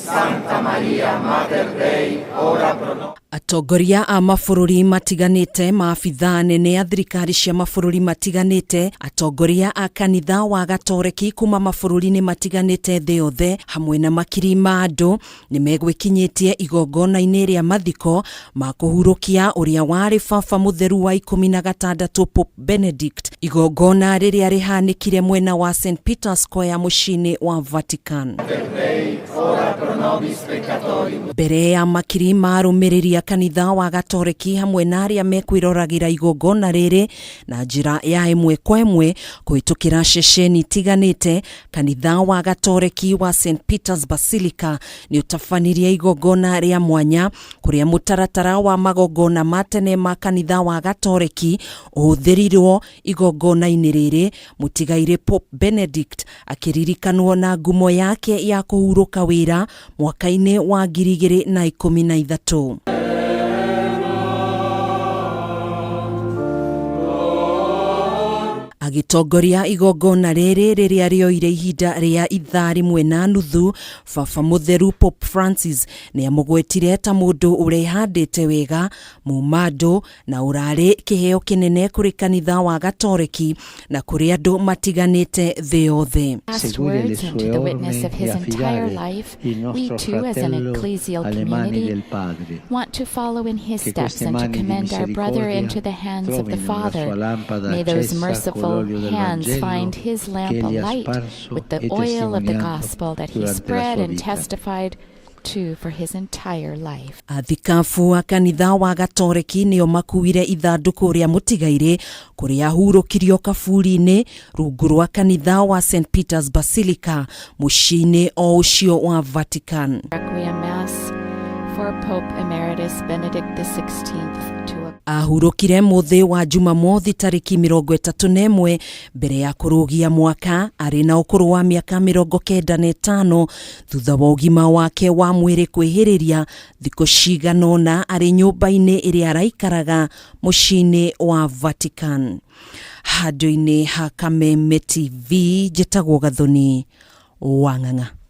Sancta Maria, Mater Dei, ora pro nobis. Atongoria a mabũrũri matiganĩte, maabithaa anene a thirikari cia mabũrũri matiganĩte, atongoria a kanitha wa Gatoreki kuma mabũrũri-inĩ matiganĩte thĩ yothe hamwe na makiri ma andũ nĩ megwĩkinyĩtie igongona-inĩ rĩa mathiko ma kũhurũkia ũrĩa warĩ baba mũtheru wa 16 Pope Benedict, igongona rĩrĩa rĩhanĩkire mwena wa St Peter's Square mũciĩ-inĩ wa Vatican. Mbere ya makiri ma arũmĩrĩri a kanitha wa Gatoreki hamwe na arĩa mekwĩroragĩra igongona rĩrĩ na njĩra ya ĩmwe kwa ĩmwe kũhĩtũkĩra ceceni itiganĩte, kanitha wa Gatoreki wa St Peter's Basilica nĩ ũtabanirie igongona rĩa mwanya kũrĩa mũtaratara wa magongona ma tene ma kanitha wa Gatoreki ũhũthĩrirwo igongona-inĩ rĩrĩ, mũtigairĩ Pope Benedict akĩririkanwo na ngumo yake ya kũhurũka wĩra mwaka-inĩ wa 2013. Agĩtongoria igongona rĩrĩ rĩrĩa rĩoire ihinda rĩa ithaa rĩmwe na nuthu, Baba Mũtheru Pope Francis nĩ amũgwetire ta mũndũ ũrehandĩte wega, mumandũ na ũrarĩ kĩheo kĩnene kũrĩ kanitha wa Gatoreki na kũrĩ andũ matiganĩte thĩ yothe. Last Seguire le words and sue to the witness orme of e his entire affidare life, il we nostro too, as an fratello ecclesial alle mani community, del Padre. want to follow in his Che steps queste and to mani di commend our brother misericordia into the hands of the trovino la sua Father. lampada May those accesa con merciful l'olio del hands Vangelo find his lamp che egli ha alight sparso with the e oil of the testimoniato gospel that he durante la spread sua and vita. testified to for his entire life. Athikabu a kanitha wa Gatoreki nĩo makuire ithandũkũ rĩa mũtigairĩ kũrĩa ahurũkirio kaburi-inĩ rungu rwa kanitha wa St Peter's Basilica mũciĩ-inĩ o ũcio wa Vatican. Requiem Mass for Pope Emeritus Benedict XVI to Ahurũkire mũthĩ wa Jumamothi tarĩki 31 mbere ya kũrũgia mwaka arĩ na ũkũrũ wa mĩaka 95 thutha wa ũgima wake wa mwĩrĩ kwĩhĩrĩria thikũ cigana ũna arĩ nyũmba-inĩ ĩrĩa araikaraga mũciĩ-inĩ wa Vatican. Handũ-inĩ ha Kameme TV njĩtagwo Gathoni Wang'ang'a.